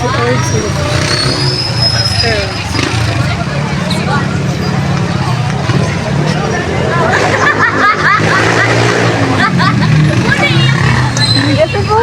Or two. Girls. Beautiful.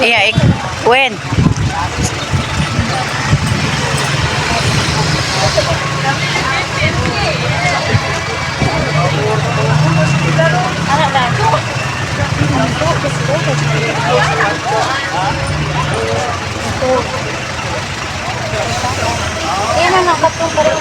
Iya, when? Ayan na nga, katong pareho.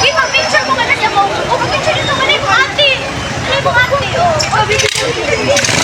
Uy, mag-picture mo ka na siya mo. O, mag-picture dito ka na yung ate. Ano yung ate, oh.